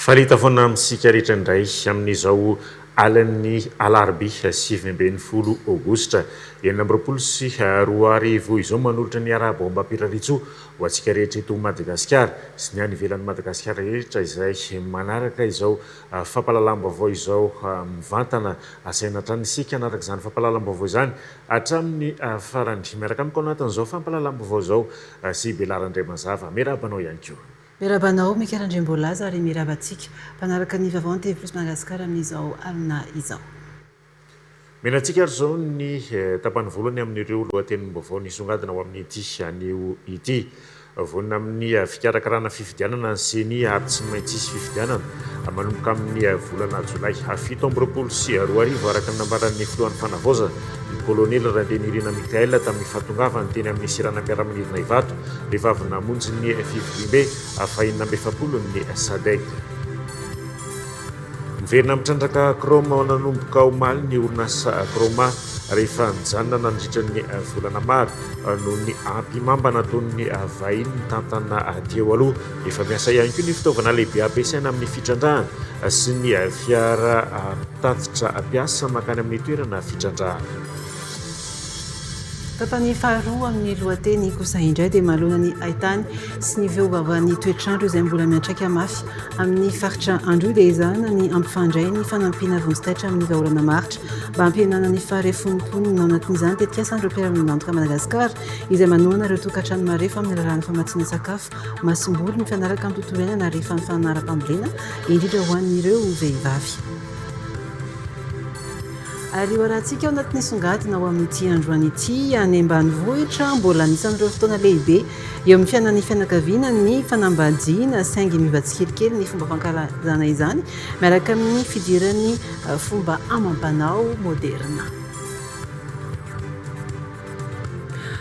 Faly hita foana amintsika rehetra indray amin'izao alin'ny alarobia 19 aogositra 2026 izao manolotra ny arahaba ombam-pirariantsoa ho antsika rehetra eto Madagasikara sy ny any ivelan'i Madagasikara rehetra izay manaraka izao fampahalalam-baovao izao mivantana. Asaina hatrany isika hanaraka izany fampahalalam-baovao izany hatramin'ny farany. Miaraka amiko anatin'izao fampahalalam-baovao izao sy Belara Andriamazava. Miarahaba anao ihany koa. Miarahaba anao Mika Randriamboalaza ary miarahaba antsika mpanaraka ny vaovao TV Plus Madagascar amin'izao alina izao. Mena antsika ary izao ny tapany voalohany amin'ireo lohatenim-baovao nisongadina ho amin'ity anio ity. Vonona amin'ny fikarakarana fifidianana ny Ceni ary tsy maintsy hisy fifidianana manomboka amin'ny volana jolay 2027 araka ny nambaran'ny filohan'ny Fanavaozana, ny kolonely Randrianirina Michaël tamin'ny fahatongavany teny amin'ny seranam-piaramanidina Ivato rehefa avy namonjy ny fivoriambe fahenina amby efapolo ny Sadec. Miverina mitrandraka chrome nanomboka omaly ny orinasa Chroma rehefa nijanona nandritra ny volana maro noho ny ampihimamba nataon'ny vahiny nitantana teo aloha. Efa miasa ihany koa ny fitaovana lehibe ampiasaina amin'ny fitrandrahana sy ny fiara mpitatitra mpiasa mankany amin'ny toerana fitrandrahana. Tapany faharoa amin'ny lohateny kosa indray dia manoloana ny haitany sy ny fiovaovan'ny toetr'andro izay mbola miantraika mafy amin'ny faritra Androy dia ezahana ny hampifandray ny fanampiana vonjitaitra amin'ny vahaolana maharitra mba hampihenana ny faharefon'ny mponina. Ao anatin'izany tetikasan'ireo mpiara-miombon'antoka Madagasikara izay manohana ireo tokantrano marefo amin'ny alalan'ny famatsiana sakafo, masomboly mifanaraka amin'ny tontolo iainana ary fanofanana ara-pambolena indrindra ho an'ireo vehivavy. Ary ho arahantsika ao anatin'ny songadina ao amin'ity androany ity, any ambanivohitra, mbola anisan'ireo fotoana lehibe eo amin'ny fiainan'ny fianakaviana ny fanambadiana, saingy miova tsikelikely ny fomba fankalazana izany miaraka amin'ny fidiran'ny fomba amam-panao moderina.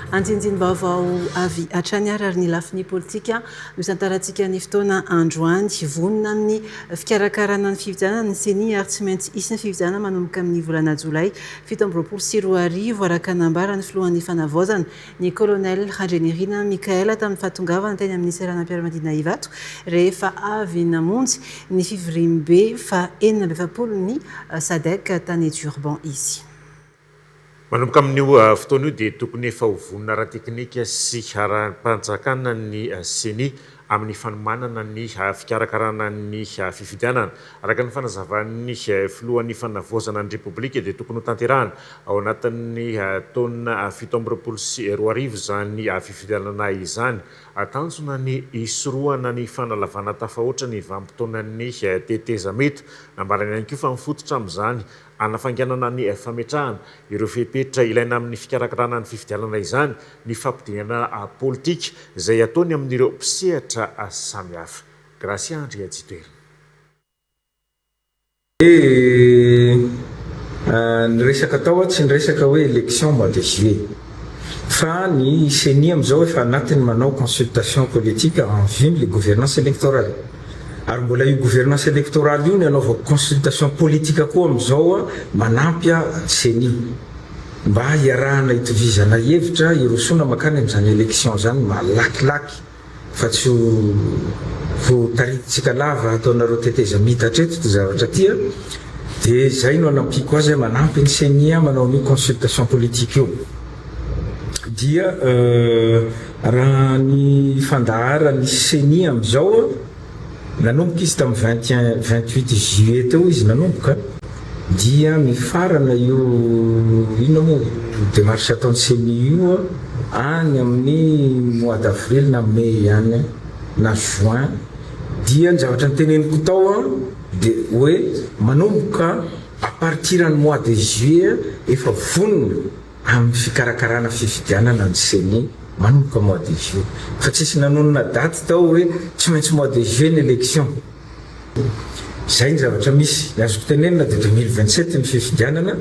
Andindinim-baovao avy hatrany ary ary ny lafiny politika no isantarantsika ny fotoana androany. Vonona amin'ny fikarakarana ny fifidianana ny Ceni ary tsy maintsy hisy ny fifidianana manomboka amin'ny volana jolay 2027, araka ny nambaran'ny filohan'ny Fanavaozana, ny Colonel Randrianirina Michaël tamin'ny fahatongavana teny amin'ny seranam-piaramanidina Ivato rehefa avy namonjy ny fivoriambe faha 46 ny Sadec tany Durban izy. Manomboka amin'io fotoana io dia tokony efa ho vonona ara-teknika sy ara-panjakana ny Ceni amin'ny fanomanana ny fikarakarana ny fifidianana. Araka ny fanazavan'ny filohan'ny Fanavaozana ny Repoblika dia tokony hotanterahana ao anatin'ny taona 2027 izany fifidianana izany. Tanjona ny hisorohana ny fanalavana tafahoatra ny vanim-potoanan'ny tetezamita. Nambarany ihany koa fa mifototra amin'izany Hanafainganana ny fametrahana ireo fepetra ilaina amin'ny fikarakarana ny fifidianana izany ny fampidinana politika izay ataony amin'ireo mpisehatra samihafa. Gracia Andriatsitoerina. Dia ny resaka atao tsy ny resaka hoe élection mois de juillet fa ny ceni amin'izao efa anatiny manao consultation politique en vue ny gouvernance électorale. Ary mbola io gouvernance électorale io ny anaovako consultation politique koa amin'izao manampy ceni mba hiarahana hitovizana hevitra hirosoana makany amin'izany élection izany malakilaky fa tsy ho ho taritintsika lava ataonareo tetezamita hatreto ity zavatra ity a! dia izay no anampiako azy manampy ny ceni manao an'io consultation politique io. Dia raha ny fandaharan'ny ceni amin'izao, nanomboka izy tamin'ny 21, 28 juillet teo izy nanomboka, dia mifarana io inona moa io démarche ataon'ny ceni io any amin'ny mois d'avril na mai ihany na juin, dia ny zavatra noteneniko tao dia hoe manomboka à partir ny mois de juillet efa vonona amin'ny fikarakarana fifidianana ny ceni manomboka mois de juillet fa tsisy nanonona daty tao hoe tsy maintsy mois de juillet ny election. Zay ny zavatra misy. Ny azoko tenenina dia 2027 ny fifidianana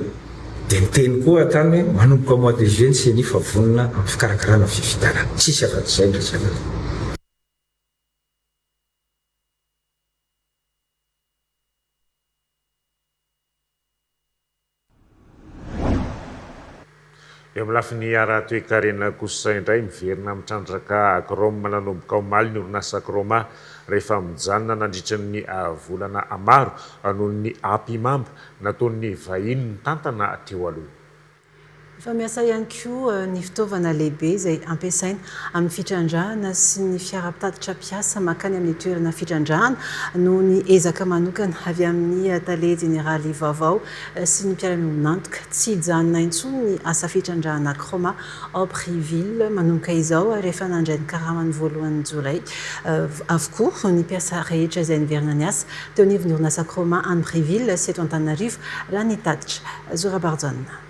dia niteny koa aho tany hoe manomboka mois de juillet ny ceni fa vonona amin'ny fikarakarana fifidianana. Tsisy afa-tsy izay ny resaka eto. Eo amin'ny lafiny ara-toekarena kosa indray, miverina mitrandraka chrome nanomboka omaly ny orinasa Chroma rehefa mijanona nandritra ny volana maro noho ny ampihimamba nataon'ny vahiny nitantana teo aloha. Efa miasa ihany koa ny fitaovana lehibe izay ampiasaina amin'ny fitrandrahana sy ny fiara mpitatitra mpiasa mankany amin'ny toerana fitrandrahana noho ny ezaka manokana avy amin'ny tale jeneraly vaovao sy ny mpiara-miombon'antoka. Tsy hijanona intsony ny asa fitrandrahana Chroma ao Brieville manomboka izao ary efa nandray ny karamany voalohan'ny jolay avokoa ny mpiasa rehetra izay niverina niasa teo anivon'ny orinasa Chroma any Brieville sy eto Antananarivo raha ny tatitra. Zo Rabarijaona.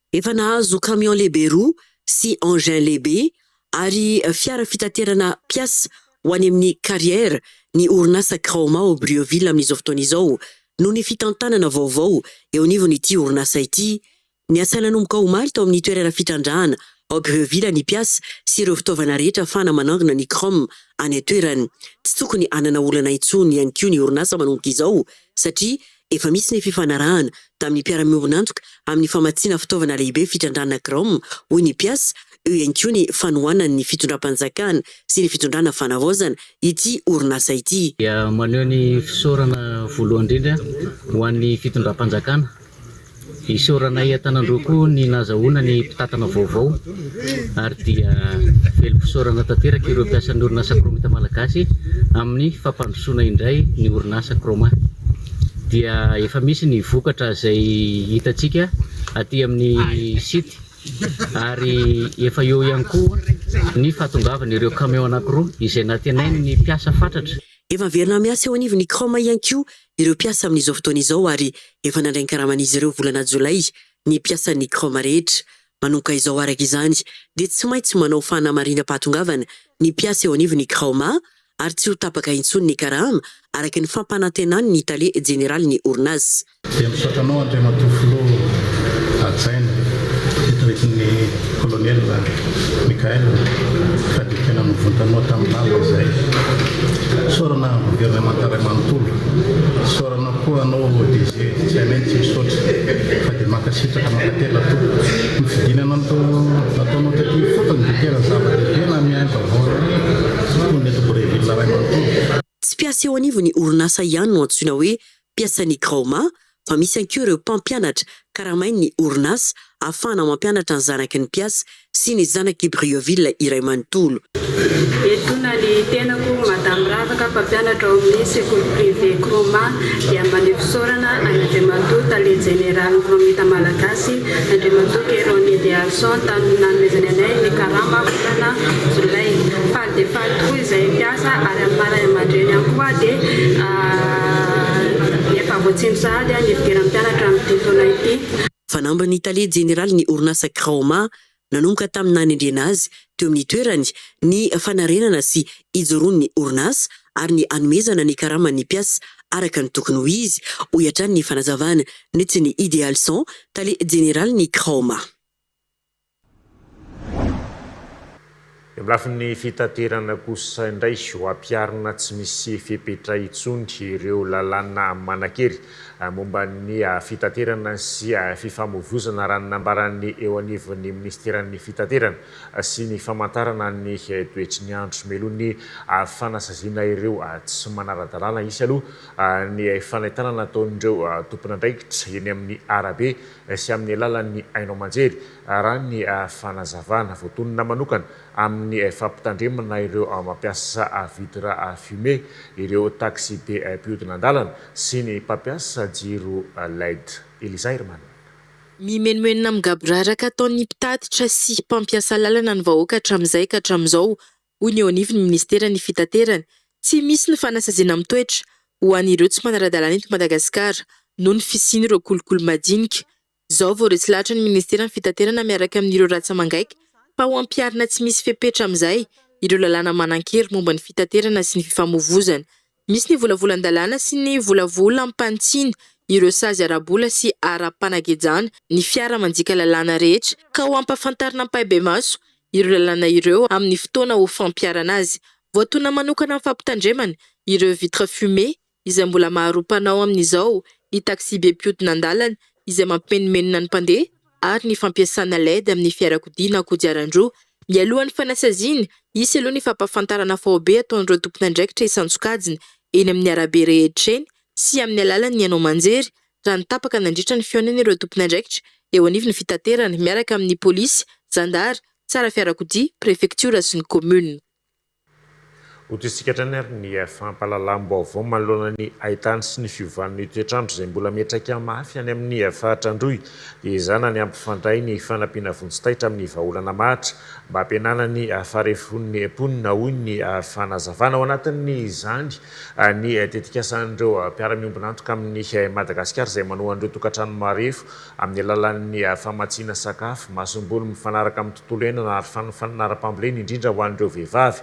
Efa nahazo camion lehibe roa sy engin lehibe ary fiara fitaterana mpiasa ho any amin'ny carrière ny orinasa Kraoma ao Brioville amin'izao fotoana izao noho ny fitantanana vaovao eo anivon'ity orinasa ity. Niasa nanomboka omaly tao amin'ny toerana fitrandrahana ao Brioville ny mpiasa sy ireo fitaovana rehetra ahafahana manangona ny chrome any an-toerana. Tsy tokony hanana olana intsony ihany koa ny orinasa manomboka izao satria Efa misy ny fifanarahana tamin'ny mpiara-miombon'antoka amin'ny famatsiana fitaovana lehibe fitrandrahana chrome, hoy ny mpiasa, eo ihany koa ny fanohanan'ny fitondram-panjakana sy ny fitondrana fanavaozana ity orinasa ity. Dia maneho ny fisaorana voalohany indrindra ho an'ny fitondram-panjakana. Isaoranay Antanandroa koa ny nahazahoana ny mpitantana vaovao ary dia velom-pisaorana tanteraka ireo mpiasan'ny orinasa Chromite Malagasy amin'ny fampandrosoana indray ny orinasa Chroma. Dia efa misy ny vokatra izay hitantsika aty amin'ny site ary efa eo ihany koa ny fahatongavan'ireo camion anankiroa izay nantenain'ny mpiasa fatratra. Efa miverina miasa eo anivon'ny Chroma ihany koa ireo mpiasa amin'izao fotoana izao ary efa nandray ny karaman'izy ireo volana jolay ny mpiasan'ny Chroma rehetra. Manomboka izao araka izany dia tsy maintsy manao fanamarinam-pahatongavana ny mpiasa eo anivon'ny Kraoma ary tsy ho tapaka intsony ny karama araka ny fampanantenan'ny tale jeneralin'ny orinasa. Dia misaotra anao Andriamatoa Filoha hajaina taritin'ny Colonel Mickaël fa dia tena novontanao tamin'ny lalina izahay. Isaorana governemanta iray manontolo. Isaorana koa anao DG tsy hainay ny tsy misaotra fa dia mankasitraka mankatelina tompoko. Ny fidinana nataonao taty ifotony dia tena zava-dehibe na miaim-baovao anay mponina eto Brieville iray manontolo. Tsy mpiasa eo anivon'ny orinasa ihany no antsoina hoe mpiasan'ny Kraoma fa misy ihany koa ireo mpampianatra karamain'ny orinasa ahafahana mampianatra ny zanaky ny mpiasa sy ny zanak'i Brieville iray manontolo. Etoana ny tenako, Madame Ravaka, mpampianatra ao amin'ny sekoly privé Chroma, dia maneho fisaorana an'Andriamatoa Tale Jeneralin'ny Chromita Malagasy, Andriamatoa Keron Idealson, tamin'ny nanomezany anay ny karama volana jolay. Faly dia faly tokoa izahay mpiasa ary amin'ny maha ray aman-dreny ihany koa dia efa voatsindry sahady ny fidiran'ny mpianatra amin'ity taona ity. Fanamby ny tale jeneralin'ny orinasa Kraoma nanomboka tamin'ny nanendrena azy teo amin'ny toerany ny fanarenana sy ijoroan'ny orinasa ary ny hanomezana ny karaman'ny mpiasa araka ny tokony ho izy, hoy hatrany ny fanazavana nentin'i Idealson, tale jeneralin'ny Kraoma. Eo amin'ny lafiny fitaterana kosa indray, ho ampiharina tsy misy fepetra intsony ireo lalàna manan-kery momba ny fitaterana sy fifamoivoizana raha ny nambaran'ny eo anivon'ny minisiteran'ny fitaterana sy ny famantarana ny toetry ny andro. Mialoha ny fanasaziana ireo tsy manara-dalàna, hisy aloha ny fanentanana ataon'ireo tompon'andraikitra eny amin'ny arabe sy amin'ny alalan'ny haino aman-jery, raha ny fanazavana. Voatonona manokana amin'ny fampitandremana ireo mampiasa vitre fumée, ireo taxibe mpihodina an-dalana sy ny mpampiasa jiro led. Elisa Herman. Mimenomenona amin'ny gaboraraka ataon'ny mpitatitra sy mpampiasa lalana ny vahoaka hatramin'izay ka hatramin'izao, hoy ny eo anivon'ny minisiteran'ny Fitaterana. Tsy misy ny fanasaziana mitoetra ho an'ireo tsy manara-dalàna eto Madagasikara noho ny fisian'ireo kolikoly madinika. Izao vao resy lahatra ny minisiteran'ny Fitaterana miaraka amin'ireo ratsa-mangaika fa ho ampiharina tsy misy fepetra amin'izay ireo lalàna manan-kery momba ny fitaterana sy ny fifamoivozana. Misy ny volavolan-dalàna sy ny volavolam-panitsiana ireo sazy ara-bola sy ara-panagejana ny fiara mandika lalàna rehetra ka ho ampahafantarina ampahibemaso ireo lalàna ireo amin'ny fotoana ho fampiharana azy. Voatonona manokana amin'ny fampitandremana ireo vitre fumée izay mbola maro mpanao amin'izao, ny taxibe mpihodina an-dalana izay mampimenomenona ny mpandeha. ary ny fampiasana led amin'ny fiarakodia na kodiaran-droa. Mialohan'ny fanasaziana, hisy aloha ny fampahafantarana faobe ataon'ireo tompon'andraikitra isan-tsokajiny eny amin'ny arabe rehetra eny sy amin'ny alalan'ny haino aman-jery, raha ny tapaka nandritra ny fihaonan'ireo tompon'andraikitra eo anivon'ny fitaterana miaraka amin'ny polisy, zandary, tsara fiarakodia, prefektiora sy ny kaominina. Hotohizintsika hatrany ary ny fampahalalam-baovao manoloana ny haintany sy ny fiovan'ny toetr'andro izay mbola miantraika mafy any amin'ny faritra Androy. Dia ezahana ny hampifandray ny fanampiana vonjy taitra amin'ny vahaolana maharitra mba hampihenana ny faharefon'ny mponina, hoy ny fanazavana. Ao anatin'izany ny tetikasan'ireo mpiara-miombon'antoka amin'i Madagasikara izay manohana ireo tokantrano marefo amin'ny alalan'ny famatsiana sakafo, masomboly mifanaraka amin'ny tontolo iainana ary fanofanana ara-pambolena indrindra ho an'ireo vehivavy.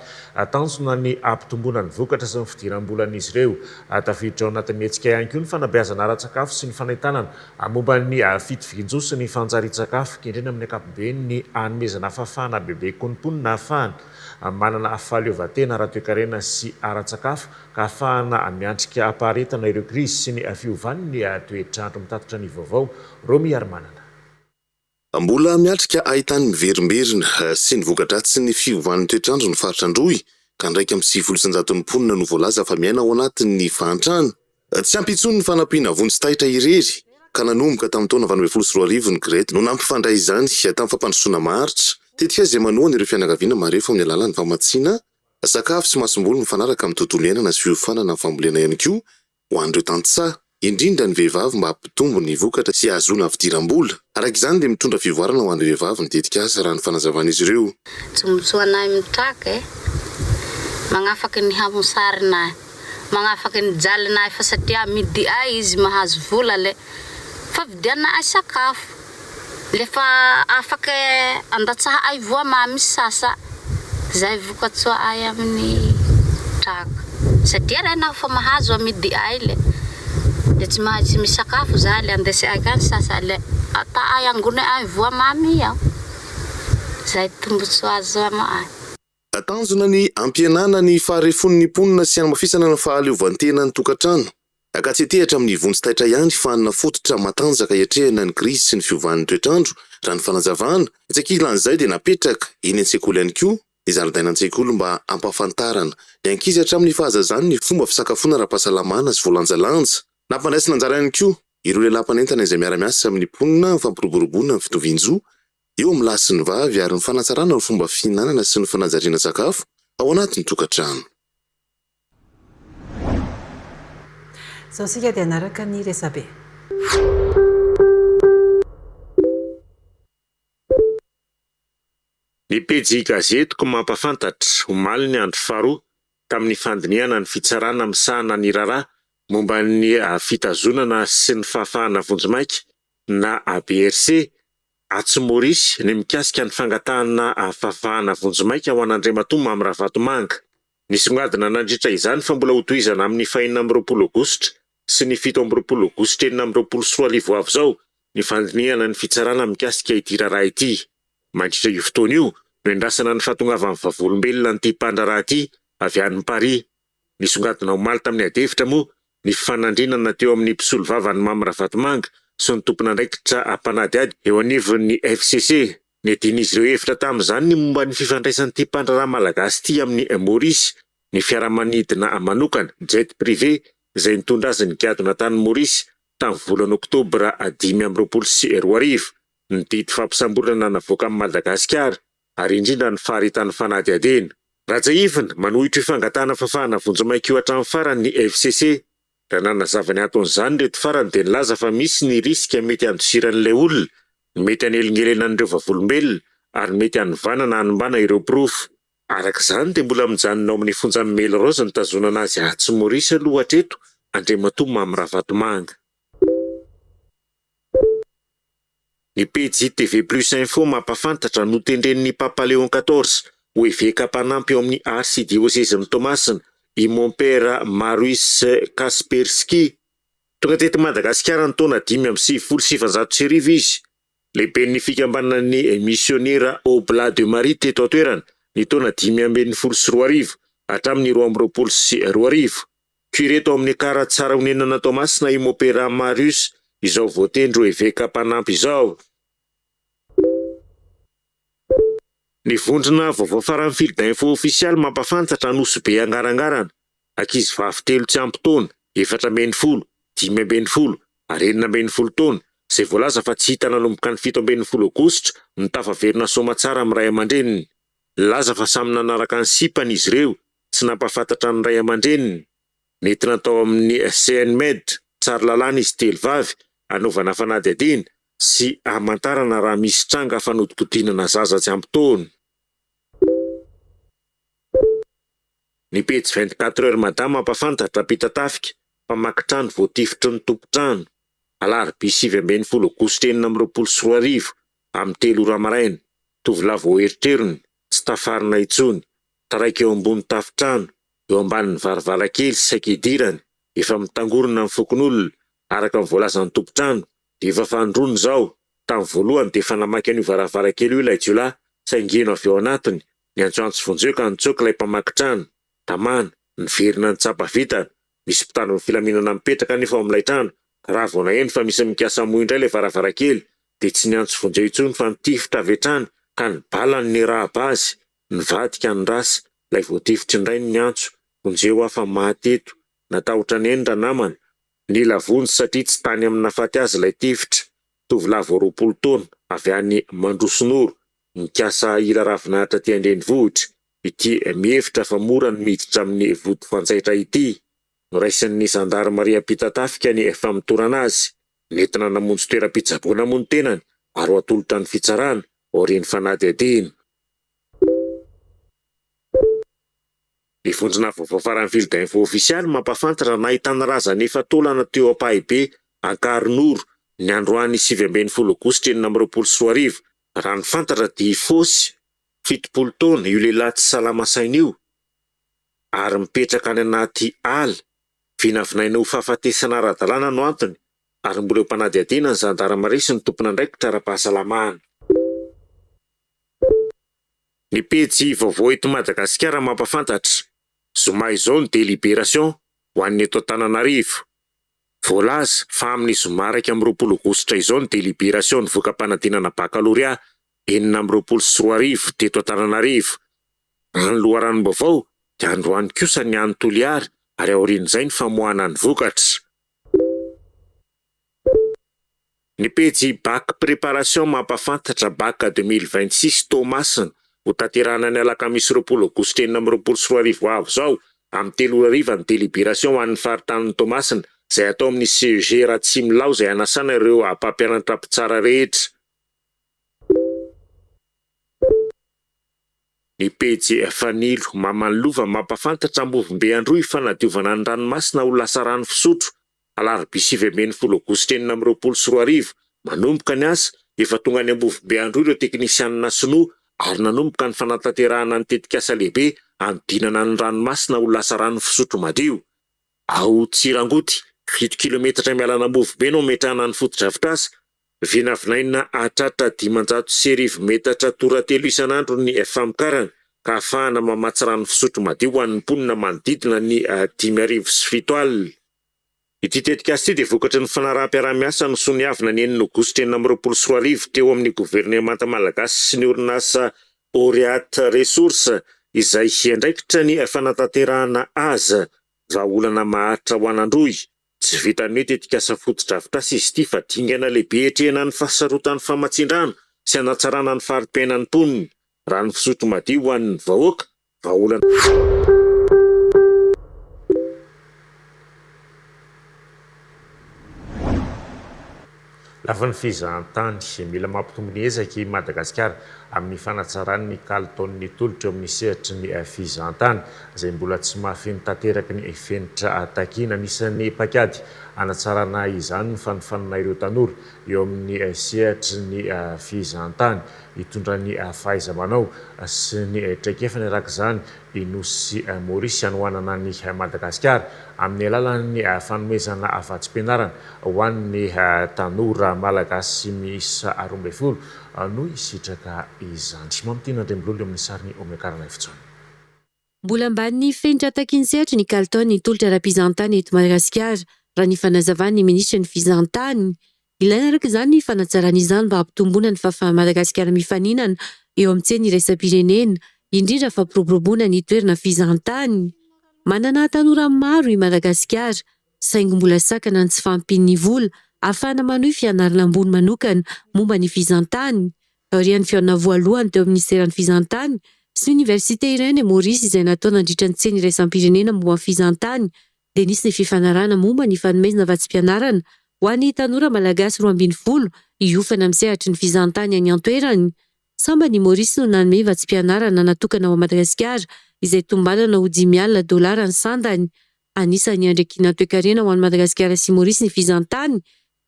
Tanjona ny hampitomboana ny vokatra sy ny fidiram-bolan'izy ireo. Tafiditra ao anatin'ny hetsika ihany koa ny fanabeazana ara-tsakafo sy ny fanentanana momba ny fitovian-jo sy ny fanjarian-tsakafo. Kendrena amin'ny ankapobeny ny hanomezana fahafahana bebe kokoa ny mponina hahafahana manana fahaleovantena ara-toekarena sy ara-tsakafo ka ahafahana miatrika am-paharetana ireo krizy sy ny fiovan'ny toetr'andro. Mitatitra ny vaovao, Romy Harimanana. Mbola miatrika haitany miverimberina sy ny voka-dratsin'ny fiovan'ny toetr'andro ny faritra Androy, ka 91% mponina no voalaza fa miaina ao anatin'ny fahantrana. Tsy ampy intsony ny fanampiana vonjy taitra irery, ka nanomboka tamin'ny taona 2018 ny GRET no nampifandray izany tamin'ny fampandrosoana maharitra, tetikasa izay manohana ireo fianakaviana marefo amin'ny alalan'ny famatsiana Sakafo sy masomboly mifanaraka amin'ny tontolo iainana sy fiofanana amin'ny fambolena ihany koa ho an'ireo tantsaha, indrindra ny vehivavy mba hampitombo ny vokatra sy hahazoana fidiram-bola. Araka izany dia mitondra fivoarana ho an'ny vehivavy ny tetikasa raha ny fanazavan'izy ireo. Tombontsoanay mitraka e! Magnafaky ny hamosarinay, magnafaky ny jalinay fa satria midi ay izy mahazo vola le fa vidianay sakafo. Lefa afaka andatsaha ay voa mamy sasa zay vokatsoa ay aminy traka satria re naho fa mahazo amidy ay le de tsy mahaitsy misakafo za le andesy ay kany sasa le ata ay angone ay voa mamy ao zay tombotsoa azo ama ay. Tanjona ny hampihenana ny faharefon'ny mponina sy hanamafisana ny fahaleovantenan'ny tokantrano. Ka tsy hitehatra amin'ny vonjy taitra ihany fa hanana fototra matanjaka hiatrehana ny krizy sy ny fiovan'ny toetr'andro, raha ny fanazavana. Etsy ankilan'izay dia napetraka eny an-tsekoly ihany koa ny zaridaina an-tsekoly mba hampahafantarana ny ankizy hatramin'ny fahazazany ny fomba fisakafoana ara-pahasalamana sy voalanjalanja. Nampandraisina anjara ihany koa ireo lehilahy mpanentana izay miara-miasa amin'ny mponina amin'ny fampiroboroboana ny fitovian-jo eo amin'ny lahy sy ny vavy ary ny fanatsarana ny fomba fihinanana sy ny fanajariana sakafo ao anatin'ny tokantrano. Izao isika dia hanaraka ny resabe. Ny pejy Gazetiko mampahafantatra, omaly ny andro faharoa tamin'ny fandinihana ny fitsarana misahana ny raharaha momba ny fitazonana sy ny fahafahana vonjimaika na ABRC atsy Maorisy ny mikasika ny fangatahana fahafahana vonjimaika ho an'Andriamatoa Mamy Ravatomanga. Nisongadina nandritra izany fa mbola hotohizana amin'ny fahenina amby 20 aogositra sy ny 27 aogositra 2026 ho avy izao ny fandinihana ny fitsarana mikasika ity raharaha ity. Mandritra io fotoana io no iandrasana ny fahatongavan'ny vavolombelona an'ity mpandraharaha ity avy any Paris. Nisongadina omaly tamin'ny adihevitra moa ny fifanandrinana teo amin'ny mpisolovava an'i Mamy Ravatomanga sy ny tompon'andraikitra mpanadihady eo anivon'ny FCC. Niadian'izy ireo hevitra tamin'izany ny momba ny fifandraisan'ity mpandraharaha malagasy ity amin'i Maurice, ny fiaramanidina manokana, jet privé, izay nitondra azy nigadona tany Maurice tamin'ny volana oktobra 2025, ny didy fampisamborana navoakan'i Madagasikara ary indrindra ny faharetan'ny fanadihadiana. Raha tsiahivina, manohitra io fangatahana fafahana vonjimaika io hatramin'ny farany ny FCC. Raha nanazava ny anton'izany ireto farany dia nilaza fa misy ny risque mety handosiran'ilay olona, ny mety hanelingelenan'ireo vavolombelona ary ny mety hanovana na hanimbana ireo porofo. Araka izany dia mbola mijanona ao amin'ny fonjan'i Melrose nitazonana azy atsy Maurice aloha hatreto Andriamatoa Mamy Ravatomanga. Ny pejy TV Plus Info mampahafantatra notendren'ny Papa Léon quatorze ho eveka mpanampy ao amin'ny Arsidiosezin'i Toamasina i Mompera Marius Kaspersky. Tonga teto Madagasikara ny taona 1995 izy. Lehiben'ny fikambanan'ny misionera Oblat de Marie teto an-toerana ny taona 2015 hatramin'ny 2022. Curé tao amin'ny Ekara Tsarahonenana Toamasina i Mopera Marius izao voatendry ho eveka mpanampy izao. Ny vondrona vaovao faran'ny Fil d'info ofisialy mampafantatra Nosy Be Angarangarana, ankizivavy telo tsy ampy taona, 14, 15 ary 16 taona, izay voalaza fa tsy hita nanomboka ny 17 aogositra no tafaverina soamatsara amin'ny ray aman-dreniny. Nilaza fa samy nanaraka ny sipany izy ireo, tsy nampahafantatra ny ray aman-dreniny. Nentina tao amin'ny CNMed Tsaralalàna izy telo vavy hanaovana fanadihadiana sy hamantarana raha misy tranga fanodikodinana zaza tsy ampy taona. Ny pejy 24 heures mada mampahafantatra mpitatafika, mpamaky trano voatifitry ny tompon-trano, alarobia 19 aogositra 2026, amin'ny 3 ora maraina, tovolahy vao erotrerony, tsy tafarina intsony, taraiky eo ambony tafon-trano, eo ambanin'ny varavarankely saika hidirany, efa mitangorona ny fokonolona, araka ny voalazan'ny tompon-trano, dia efa fanindroany izao, tamin'ny voalohany dia efa namaky an'io varavarankely io ilay jiolahy, saingy heno avy ao anatiny, niantsoantso vonjeo ka nitsoaka ilay mpamaky trano, tamana, niverina nitsapa vintana, misy mpitandro ny filaminana mipetraka anefa ao amin'ilay trano, ka raha vao naheno fa misy mikasa hamoha indray ilay varavarankely, dia tsy niantso vonjeo intsony fa nitifitra avy hatrany ka ny bala no nirahaba azy, Nivadika ny rasa, ilay voatifitry ny rainy niantso, vonjeo aho fa maty eto. Natahotra an'i Neny ranamana. Nila vonjy satria tsy tany amin'ny nahafaty azy ilay tifitra. Tovolahy vao 20 taona, avy any Mandrosonoro, nikasa hila ravinahitra aty an-drenivohitra, ity mihevitra fa mora ny miditra amin'ny vody fanjaitra ity. Noraisin'ny zandarimaria Ampitatafika ny famotorana azy. Nentina namonjy toeram-pitsaboana moa ny tenany ary ho atolotra ny fitsarana aorian'ny fanadihadiana. Ny vondrona vaovao faran'ny Fil d'info ofisialy mampahafantatra nahitana razana efa-taolana teo Ampahibe, Ankarinoro, ny androany 19 aogositra 2026. Raha ny fantatra dia i Fosy, 70 taona, io lehilahy tsy salama saina io ary mipetraka any anaty ala. Vinavinaina ho fahafatesana ara-dalàna no antony ary mbola eo am-panadihadiana ny zandarimaria sy ny tompon'andraikitra ara-pahasalamana. Ny pejy vaovao eto Madagasikara mampafantatra, zoma izao ny délibération ho an'ny eto Antananarivo. Voalaza fa amin'ny zoma 21 aogositra izao ny délibération ny voka-panadinana bakalorea 2026 teto Antananarivo. Raha ny loharanom-baovao dia androany kosa ny any Toliara ary aorian'izay ny famoahana ny vokatra. Ny pejy Bac Préparation mampafantatra Bac 2026 Toamasina, ho tanterahina ny alakamisy 20 aogositra 2026 ho avy izao, amin'ny 3 ora hariva ny délibération ho an'ny faritanin'i Toamasina, izay hatao amin'ny CEG Ratsimilaho izay hanasana ireo mpampianatra mpitsara rehetra. Ny pejy Fanilo, Maman'i Lova mampafantatra Ambovombe Androy fanadiovana ny ranomasina ho lasa rano fisotro, alarobia 19 aogositra 2026. Manomboka ny asa, efa tonga any Ambovombe Androy ireo teknisianina sinoa ary nanomboka ny fanatanterahana ny tetikasa lehibe hanodinana ny ranomasina ho lasa rano fisotro madio. Ao Tsirangoty, 7 kilometatra miala an'Ambovombe no hametrahana ny fotodrafitrasa, Vinavinaina hahatratra 1500 metatra toratelo isan'andro ny famokarana ka ahafahana mamatsy rano fisotro madio ho an'ny mponina manodidina ny 7500. Ity tetikasa ity dia vokatry ny fanaraham-piaraha-miasa nosoniavina ny 6 aogositra 2026 teo amin'ny governemanta malagasy sy ny orinasa Aureat Ressources izay hiandraikitra ny fanatanterahana azy. Vahaolana maharitra ho an'Androy. Tsy vitan'ny hoe tetikasa fotodrafitrasa izy ity fa dingana lehibe hiatrehana ny fahasarotan'ny famatsian-drano sy hanatsarana ny fari-piainan'ny mponina. Rano fisotro madio ho an'ny vahoaka, vahaolana. Lafiny fizahantany, mila mampitombo ny ezaka i Madagasikara amin'ny fanatsarany ny kalitaon'ny tolotra eo amin'ny sehatry ny fizahantany, izay mbola tsy mahafeno tanteraka ny fenitra takiana. Anisan'ny paikady hanatsarana izany ny fanofanana ireo tanora eo amin'ny sehatry ny fizahantany, hitondra ny fahaiza-manao sy ny traikefany araka izany i Nosy Maorisy hanohanana an'i Madagasikara amin'ny alalan'ny fanomezana vatsim-pianarana ho an'ny tanora malagasy miisa 12 no hisitraka izany. Mamitiana Andriambololona eo amin'ny sarin'i Omekarana Efijaona. Mbola ambany fenitra takin'ny sehatry ny kalitaon'ny tolotra ara-pizahantany eto Madagasikara, raha ny fanazavan'ny minisitry ny Fizahantany. Ilaina araka izany ny fanatsarana izany mba hampitomboana ny fahafahan'i Madagasikara mifaninana eo amin'ny tsena iraisam-pirenena, indrindra fampiroboroboana ny toerana fizahantany. Manana tanora maro i Madagasikara, saingy mbola sakana ny tsy fahampian'ny vola ahafahana manohy fianarana ambony manokana momba ny fizahantany. Taorian'ny fihaonana voalohany teo amin'ny Minisiteran'ny Fizahantany sy ny Oniversite iray any Maorisy izay natao nandritra ny tsena iraisam-pirenena momba ny fizahantany dia nisy ny fifanarahana momba ny fanomezana vatsim-pianarana ho an'ny tanora malagasy 12 hiofana amin'ny sehatry ny fizahantany any an-toerana. Sambany i Maorisy no nanome vatsim-pianarana natokana ho an'i Madagasikara izay tombanana ho 5 alina dolara ny sandany. Anisan'ny andriakinan'ny toekarena ho an'i Madagasikara sy Maorisy ny fizahantany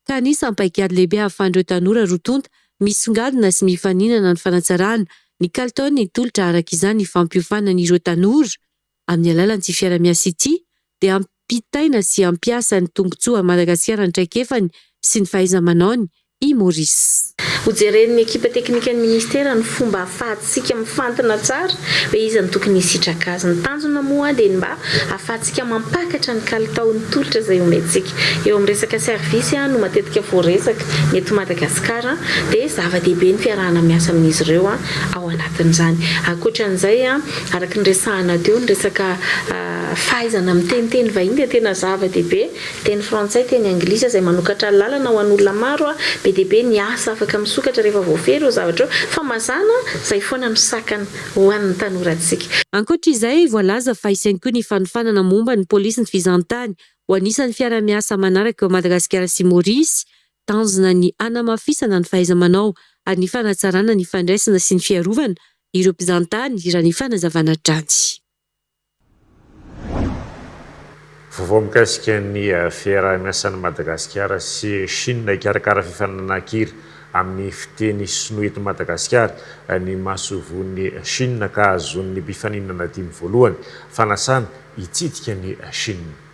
ka anisan'ny paikady lehibe ahafahan'ireo tanora roa tonta misongadina sy mifaninana ny fanatsarana ny kalitaon'ny tolotra araka izany ny fampiofanana ireo tanora. Amin'ny alalan'ity fiara-miasa ity dia ampitaina sy hampiasa ny tombontsoa an'i Madagasikara ny traikefany sy ny fahaiza-manaony i Maurice. Hojeren'ny ekipa teknikan'ny minisitera ny fomba ahafahantsika mifantina tsara hoe iza no tokony hisitraka azy. Ny tanjona moa dia ny mba ahafahantsika mampakatra ny kalitaon'ny tolotra izay omentsika. Eo amin'ny resaka service no matetika voaresaka ny eto Madagasikara dia zava-dehibe ny fiarahana miasa amin'izy ireo ao anatin'izany. Ankoatra an'izay, araka ny resahana teo, ny resaka fahaizana miteniteny vahiny dia tena zava-dehibe. Teny frantsay, teny anglisy izay manokatra lalana ho an'olona maro, be dia be ny asa afaka misokatra rehefa voafehy ireo zavatra ireo, fa mazàna izay foana no sakana ho an'ny tanorantsika. Ankoatra izay, voalaza fa hisy ihany koa ny fanofanana momba ny polisin'ny fizahantany ho anisan'ny fiaraha-miasa manaraka eo Madagasikara sy Maorisy. Tanjona ny hanamafisana ny fahaiza-manao ary ny fanatsarana ny fandraisana sy ny fiarovana ireo mpizahantany, raha ny fanazavana hatrany. Vaovao mikasika ny fiaraha-miasan'i Madagasikara sy Chine hikarakara fifaninanan-kira amin'ny fiteny sinoa eto Madagasikara ny masoivohon'i Chine ka hahazoan'ny mpifaninana dimy voalohany fanasana hitsidika an'i Chine.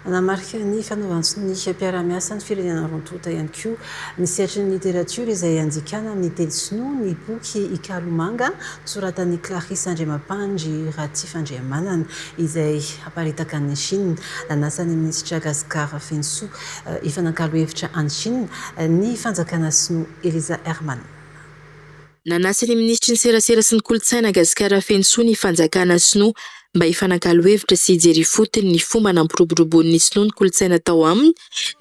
Nanamarika ny fanaovan-tsonia mpiara-miasa ny firenena roa tonta ihany koa ny sehatry ny literatiora izay andikana amin'ny teny sinoa ny boky Ikalomanga nosoratan'i Clarisse Andriamampandry Ratsifandrihamanana izay haparitaka any Chine. Nanasa ny minisitra Gascar Fenosoa hifanakalo hevitra any Chine ny fanjakana sinoa Eliza Herman. Nanasa ny minisitry ny Serasera sy ny Kolontsaina Gascar Fenosoa ny fanjakana sinoa mba hifanakalo hevitra sy hijery ifotony ny fomba nampiroboroboan'ny sinoa ny kolontsaina tao aminy.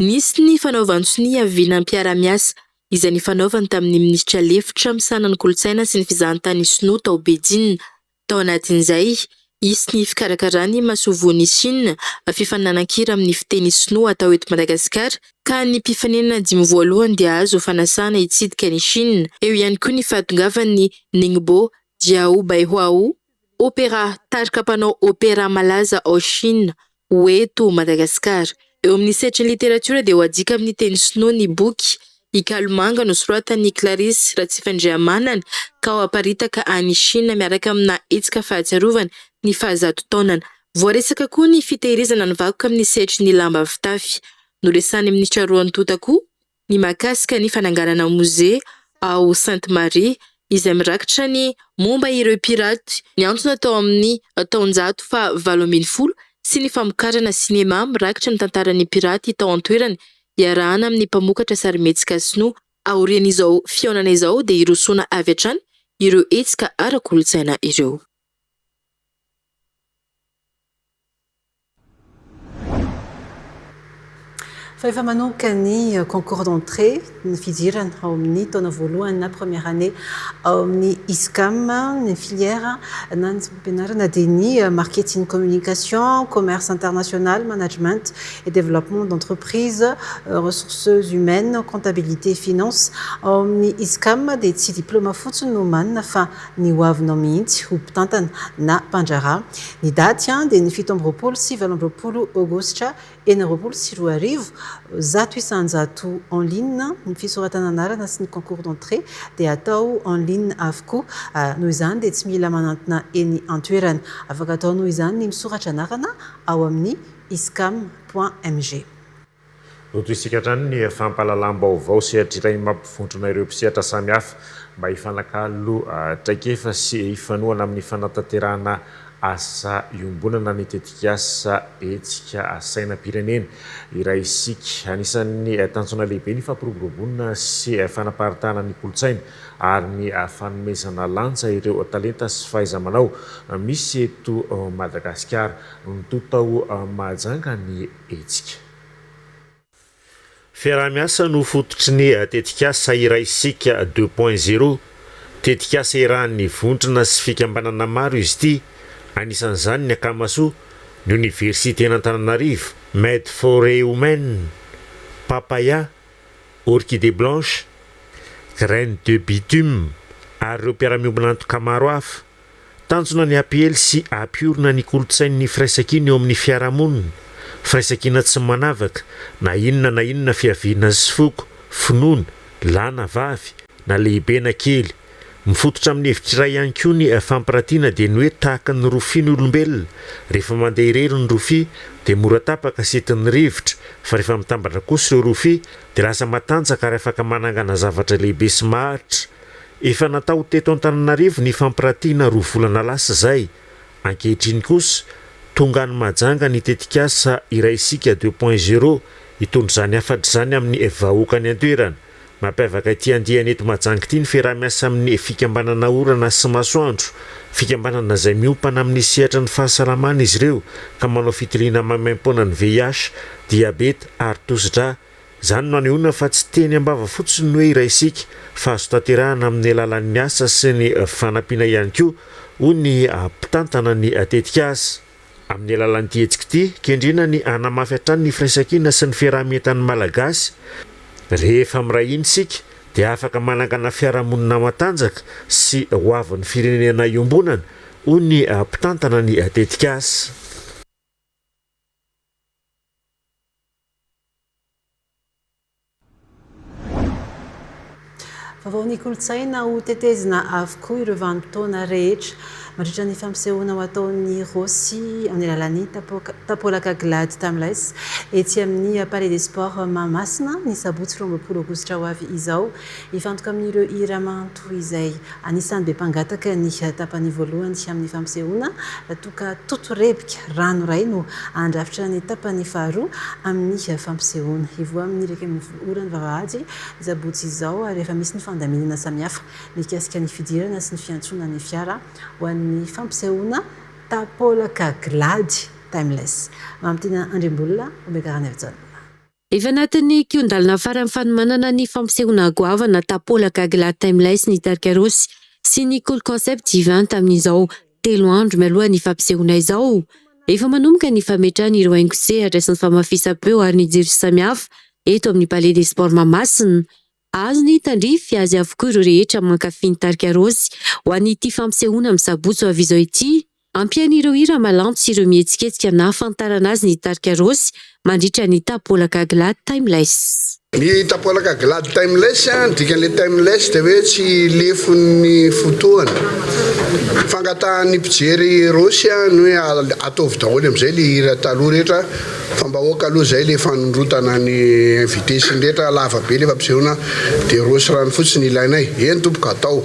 Nisy ny fanaovan-tsonia vina mpiara-miasa izay nifanaovany tamin'ny minisitra lefitra misahana ny kolontsaina sy ny fizahantany sinoa tao Beijing Tao anatin'izay, hisy ny fikarakaran'ny masoivohon'i Chine fifaninanan-kira amin'ny fiteny sinoa atao eto Madagasikara, ka ny mpifaninana dimy voalohany dia hahazo fanasana hitsidika an'i Chine. Eo ihany koa ny fahatongavan'ny Ningbo Jiao Baihuao Opera, tarika mpanao opera malaza ao Chine, ho eto Madagasikara. Eo amin'ny sehatry ny literatiora dia ho adika amin'ny teny sinoa ny boky Ikalomanga nosoratan'i Clarisse Ratsifandrihamanana ka ho aparitaka any Chine miaraka amina hetsika fahatsiarovana ny fahazato taonany. Voaresaka koa ny fitehirizana ny vakoka amin'ny sehatry ny lamba fitafy. Noresahan'ny minisitra Roantonta koa ny mahakasika ny fananganana mozea ao Sainte Marie izay mirakitra ny momba ireo piraty niantona tao amin'ny taonjato faha 18 sy ny famokarana sinema mirakitra ny tantaran'ny piraty tao an-toerana iarahana amin'ny mpamokatra sarimihetsika sinoa. Aorian'izao fihaonana izao dia hirosoana avy hatrany ireo hetsika ara-kolontsaina ireo. Fa efa manomboka ny concours d'entrée, ny fidirana ao amin'ny taona voalohany na première année ao amin'ny ISCAM, ny filière na ny fampianarana dia ny marketing communication, commerce international, management et développement d'entreprise, ressources humaines, comptabilité, finance. Ao amin'ny ISCAM dia tsy diplaoma fotsiny no omanina fa ny ho avinao mihitsy ho mpitantana na mpandraharaha. Ny daty dia ny 27 sy 28 aogositra 2026, 100% en ligne ny fisoratana anarana sy ny concours d'entrée dia atao en ligne avokoa. Noho izany dia tsy mila manantona eny an-toerana. Afaka atao noho izany ny misoratra anarana ao amin'ny iscam point mg. Notohizika hatrany ny fampahalalam-baovao sehatra iray mampivondrona ireo mpisehatra samihafa mba hifanakalo traikefa sy hifanohana amin'ny fanatanterahana Asa iombonana ny tetikasa Hetsika Sainam-pirenena Iray Isika. Anisan'ny tanjona lehibe ny fampiroboroboana sy fanaparitahana ny kolontsaina ary ny fanomezana lanja ireo talenta sy fahaiza-manao misy eto Madagasikara. Nitohy tao Mahajanga ny hetsika. Fiaraha-miasa no fototry ny tetikasa Iray Isika deux point zéro. Tetikasa iarahan'ny vondrona sy fikambanana maro izy ity, anisan'izany ny Akamasoa, ny Oniversiten'Antananarivo, Made for a Women, Papaya, Orchidée Blanche, Graines de Bitume ary ireo mpiara-miombon'antoka maro hafa. Tanjona ny hampiely sy hampiorina ny kolontsain'ny firaisankina eo amin'ny fiarahamonina, firaisankina tsy manavaka na inona na inona fiaviana sy foko, finoana, lahy na vavy, na lehibe na kely. Mifototra amin'ny hevitra iray ihany koa ny fampiratiana dia ny hoe tahaka ny rofia ny olombelona, rehefa mandeha irery ny rofia dia mora tapaka sy entin'ny rivotra fa rehefa mitambatra kosa ireo rofia dia lasa matanjaka ary afaka manangana zavatra lehibe sy maharitra. Efa natao teto Antananarivo ny fampiratiana roa volana lasa izay. Ankehitriny kosa, tonga any Mahajanga ny tetikasa Iray Isika deux point zéro hitondra izany hafatra izany amin'ny vahoaka any an-toerana. Mampiavaka ity andiany eto Mahajanga ity ny fiaraha-miasa amin'ny fikambanana Orana sy Masoandro. Fikambanana izay miompana amin'ny sehatry ny fahasalamana izy ireo ka manao fitiliana maimaimpoana ny VIH, diabeta ary tosidra. Izany no anehoana fa tsy teny am-bava fotsiny ny hoe iray isika fa azo tanterahana amin'ny alalan'ny asa sy ny fanampiana ihany koa, hoy ny mpitantana ny tetikasa. Amin'ny alalan'ity hetsika ity, kendrena ny hanamafy hatrany ny firaisankina sy ny fiaraha-mientan'ny Malagasy. Rehefa miray hina isika dia afaka manangana fiarahamonina matanjaka sy hoavin'ny firenena iombonana, hoy ny mpitantana ny tetikasa. Vaovaon'ny kolontsaina ho tetezina avokoa ireo vanim-potoana rehetra mandritra ny fampisehoana ho ataon'ny Rossy amin'ny alalan'ny Tapolaka Glad Timeless etsy amin'ny Palais des Sports Mahamasina ny sabotsy 22 aogositra ho avy izao. Hifantoka amin'ireo hira manto izay anisan'ny be mpangataka ny tapany voalohany amin'ny fampisehoana Toka toto rebika rano iray no handrafitra ny tapany faharoa amin'ny fampisehoana. Hivoha amin'ny 11 ora ny vavahady ny sabotsy izao ary efa misy ny fandaminana samihafa mikasika ny fidirana sy ny fiantsoana ny fiara ho an'ny fampisehoana Tapolaka Glady Timeless. Mamitiana Andriambolona, Omega Ranaivojaona. Efa anatin'ny kihon-dalana farany fanomanana ny fampisehoana goavana Tapolaka Glad Timeless ny tarika Rossy sy ny Cool Concept Event amin'izao telo andro mialoha ny fampisehoana izao. Efa manomboka ny fametrahana ireo haingon-tsehatra sy ny famafisam-peo ary ny jiro samihafa eto amin'ny Palais des Sports Mahamasina. Azony tandrify azy avokoa ireo rehetra mankafy ny tarika Rossy ho an'ity fampisehoana amin'ny sabotsy ho avy izao ity. Ampian'ireo hira malanto sy ireo mihetsiketsika nahafantarana azy ny tarika Rossy mandritra ny Tapolaka Glad Timeless. Ny Tapolaka Glad Timeless, ny dikan'ilay timeless dia hoe tsy lefon'ny fotoana. Fangatahan'ny mpijery Rossy ny hoe ataovy daholo amin'izay ilay hira taloha rehetra fa mba aoka aloha izay ilay fanondrotana ny invité sy ny rehetra, lava be ilay fampisehoana dia Rossy ranofotsy no ilainay. Eny tompoko, atao.